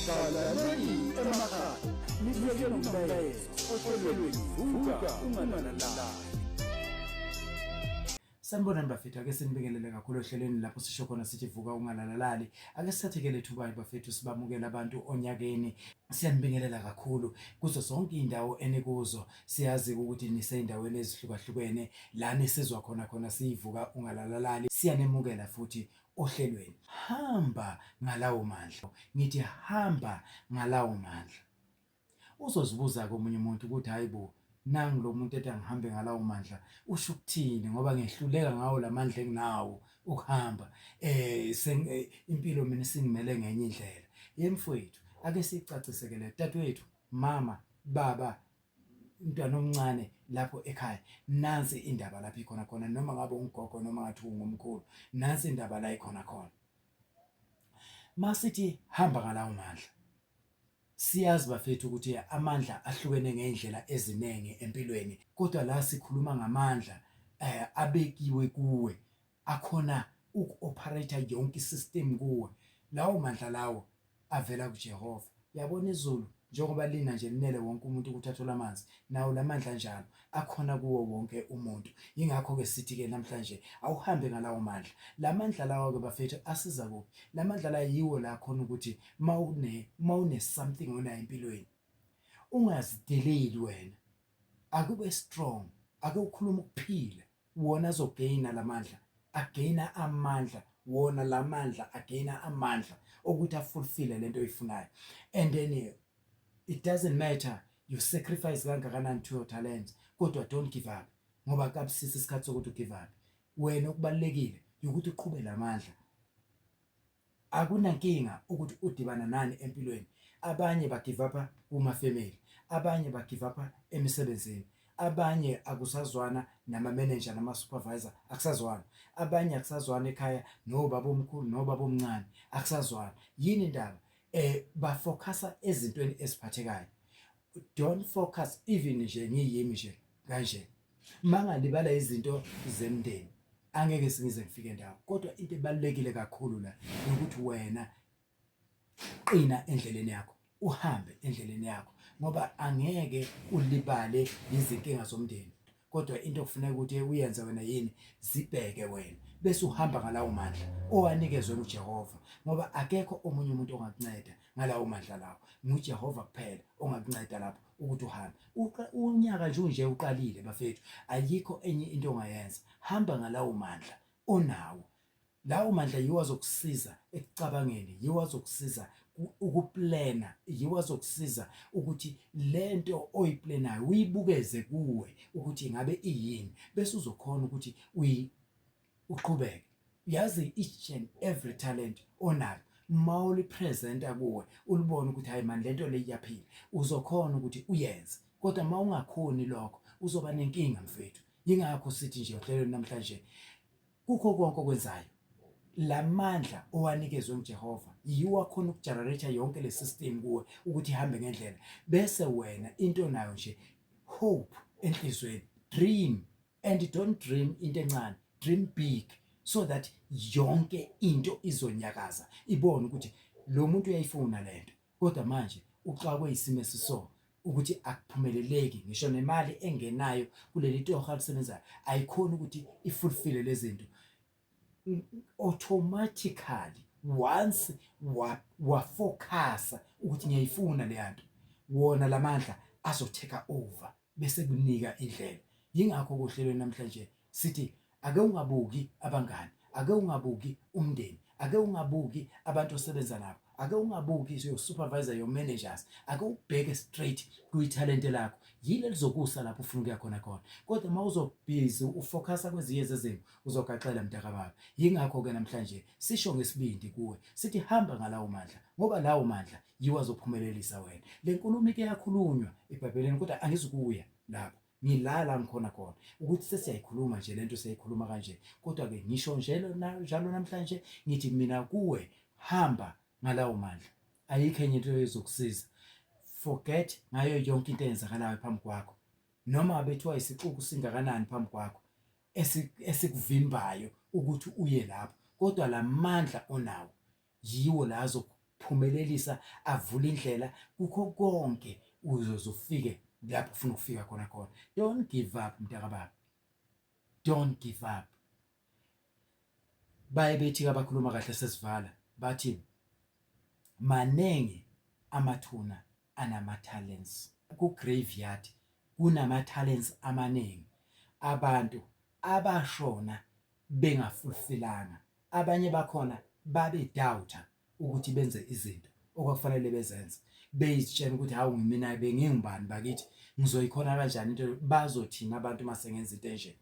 Hlalani emakhaya nibuyele nomlayezo ohlelweni Vuka Ungalalali. Sanibonani bafethu, ake sinibingelele kakhulu ohlelweni lapho sisho khona sithi vuka ungalalalali. Ake sithathe-ke lethuba bafethu sibamukele abantu onyakeni. Siyanibingelela kakhulu kuzo zonke iy'ndawo enikuzo. Siyazi ukuthi nisey'ndaweni ezihlukahlukene la nisizwa khona khona siyivuka ungalalalali. Siyanemukela futhi ohlelweni. Hamba ngalawo mandla. Ngithi hamba ngalawo mandla. Uzozibuza-ke omunye umuntu ukuthi hhayi bo, nangu lo muntu ethi angihambe ngalawo mandla, usho ukuthini ngoba ngehluleka ngawo la mandla enginawo ukuhamba. Impilo mina isingimele ngenye indlela. Ye mfowethu, ake siyicacise ke le. Dadewethu, mama, baba, mntwana omncane lapho ekhaya, nansi indaba lapho ikhona khona, noma ngabe ungugogo noma ngathi ungumkhulu, nansi indaba la ikhona khona. Masithi hamba ngalawo mandla. Siyazi bafethu ukuthi amandla ahlukene ngey'ndlela eziningi empilweni, kodwa la sikhuluma ngamandla abekiwe kuwe, akhona uku-operate-a yonke i-system kuwe. Lawo mandla lawo avela kuJehova. Uyabona izulu njengoba lina nje linele wonke umuntu ukuthi athole amanzi, nawo la mandla anjalo akhona kuwo wonke umuntu. Yingakho-ke sithi-ke namhlanje awuhambe ngalawo mandla. La mandla lawa-ke bafethu asiza kuphi? La mandla la yiwo la khona ukuthi mawune mawune something onayo empilweni ungazideleli wena, akube strong, ake ukhulume ukuphila, wona azogaina lamandla, againa amandla wona lamandla, againa amandla okuthi afulfill lento oyifunayo. And then it doesn't matter you sacrifice kangakanani to your talents, kodwa don't give up, ngoba kabusisi isikhathi sokuthi ugive up. Wena okubalulekile ukuthi uqhube lamandla. Akunankinga ukuthi udibana nani empilweni. Abanye ba-give up kuma-family, abanye ba-give up emisebenzini, abanye akusazwana nama-manager nama-supervisor, akusazwana. Abanye akusazwana ekhaya nobaba omkhulu nobaba omncane, akusazwana. Yini indaba? Bafocusa ezintweni eziphathekayo. Don't focus even nje ngiyimi nje kanje. Mangalibala izinto zemndeni angeke singize ngifike ndawo, kodwa into ebalulekile kakhulu la ukuthi wena qina endleleni yakho, uhambe endleleni yakho, ngoba angeke ulibale izinkinga zomndeni. Kodwa into okufuneka ukuthi uyenze wena yini? Zibheke wena bese uhamba ngalawo mandla owanikezwe nguJehova, ngoba akekho omunye umuntu ongakunceda ngalawo mandla lawo, nguJehova kuphela ongakunceda lapho ukuthi uhambe. Unyaka nje unje uqalile bafethu, ayikho enye into ongayenza, hamba ngalawo mandla onawo. Lawo mandla yiwo azokusiza ekucabangeni, yiwo azokusiza ukuplana, yiwo azokusiza ukuthi lento oyiplanayo uyibukeze kuwe ukuthi ingabe iyini, bese uzokhona ukuthi uqhubeke. Uyazi each and every talent onalo uma ulipresenta kuwe ulibone ukuthi hayi man lento le iyaphila, uzokhona ukuthi uyenze. Kodwa uma ungakhoni lokho uzoba nenkinga mfethu. Yingakho sithi nje ohlelweni namhlanje, kukho konke okwenzayo, lamandla owanikezwe nguJehova yiwo akhona ukugenerate yonke le system kuwe ukuthi ihambe ngendlela, bese wena into onayo nje hope enhlizweni, dream and don't dream into encane, dream big, so that yonke into izonyakaza ibone ukuthi lo muntu uyayifuna lento, kodwa manje uxakwe isimo esiso ukuthi akuphumeleleki, ngisho nemali engenayo kuleli toho alisebenzayo ayikhoni ukuthi ifulfill lezi zinto. Automatically once wafocusa ukuthi ngiyayifuna le nto, wona lamandla azotheka over bese kunika indlela. Yingakho kuhlelweni namhlanje sithi ake ungabuki abangani, ake ungabuki umndeni, ake ungabuki abantu osebenza nabo, ake ungabuki your supervisor, your managers, ake ubheke straight kuyithalente lakho, yile lizokusa lapho ufuna ukuya khona khona. Kodwa uma uzobhizi ufocusa kwezinye zezimo uzogaxela mntakababa. Yingakho-ke namhlanje sisho ngesibindi kuwe sithi hamba ngalawo mandla, ngoba lawo mandla yiwo azophumelelisa wena. Le nkulumo ike yakhulunywa eBhayibhelini, kodwa angizukuya lapho, ngilala ngikhona khona ukuthi sesiyayikhuluma nje lento, siyayikhuluma kanje. Kodwa-ke ngisho nje njalo namhlanje ngithi mina kuwe, hamba ngalawo mandla, ayikho enye into ezokusiza. Forget ngayo yonke into eyenzakalayo phambi kwakho, noma bethiwa isixuku singakanani phambi kwakho esikuvimbayo ukuthi uye lapho, kodwa lamandla onawo yiwo la azokuphusha. Azokuphumelelisa, avule indlela kukho konke, uzoze ufike lapho ufuna ukufika khona khona. Don't give up, mntakababa, don't give up. Baye bethi abakhuluma kahle, sesivala, bathi maningi amathuna anama-talents. Ku-graveyard kunama-talents amaningi, abantu abashona bengafulfilanga. Abanye bakhona babe doubter ukuthi benze izinto okwakufanele bezenze, beyizitshela ukuthi, "Hawu, mina bengingubani bakithi? Ngizoyikhona kanjani into? Bazothina abantu mase ngenza into enje?"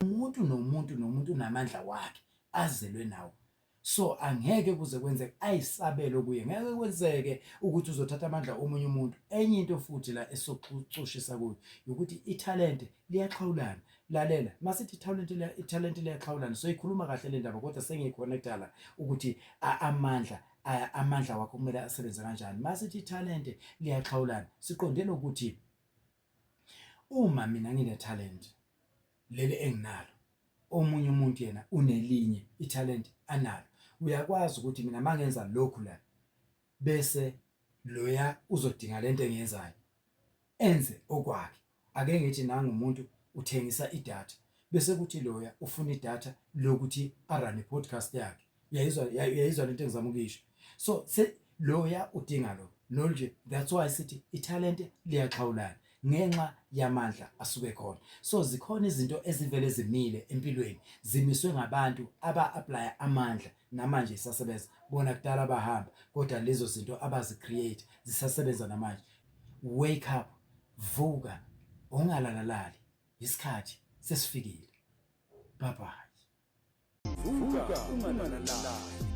Umuntu nomuntu nomuntu unamandla wakhe azelwe nawo, so angeke kuze kwenzeke ayisabelo kuye, ngeke kwenzeke ukuthi uzothatha amandla omunye umuntu. Enye into futhi la esocushisa kuyo ukuthi ithalente liyaxhawulana. Lalela, masithi ithalente liyaxhawulana, so ikhuluma kahle le ndaba, kodwa sengiyiconnecta la ukuthi amandla wakho kumele asebenze kanjani. Masithi ithalente liyaxhawulana, siqondele ukuthi uma mina ngine talent leli enginalo, omunye umuntu yena unelinye italent analo, uyakwazi ukuthi mina mangenza lokhu la, bese loya uzodinga lento engiyenzayo, enze okwakhe. Ake ngithi nangumuntu uthengisa idatha, bese kuthi loya ufuna idatha lokuthi arun podcast yakhe. Uyayizwa, uyayizwa lento engizama ukuyisho? So se loya udinga lo nolje. That's why sithi ithalente liyaxhawulana ngenxa yamandla asuke khona. So zikhona izinto ezivele zimile empilweni, zimiswe ngabantu aba-applya amandla, namanje isasebenza. Bona kudala bahamba, kodwa lezo zinto abazi-create zisasebenza namanje. Wake up, vuka, ungalalalali, isikhathi sesifikile. Bye bye. Vuka, ungalalali.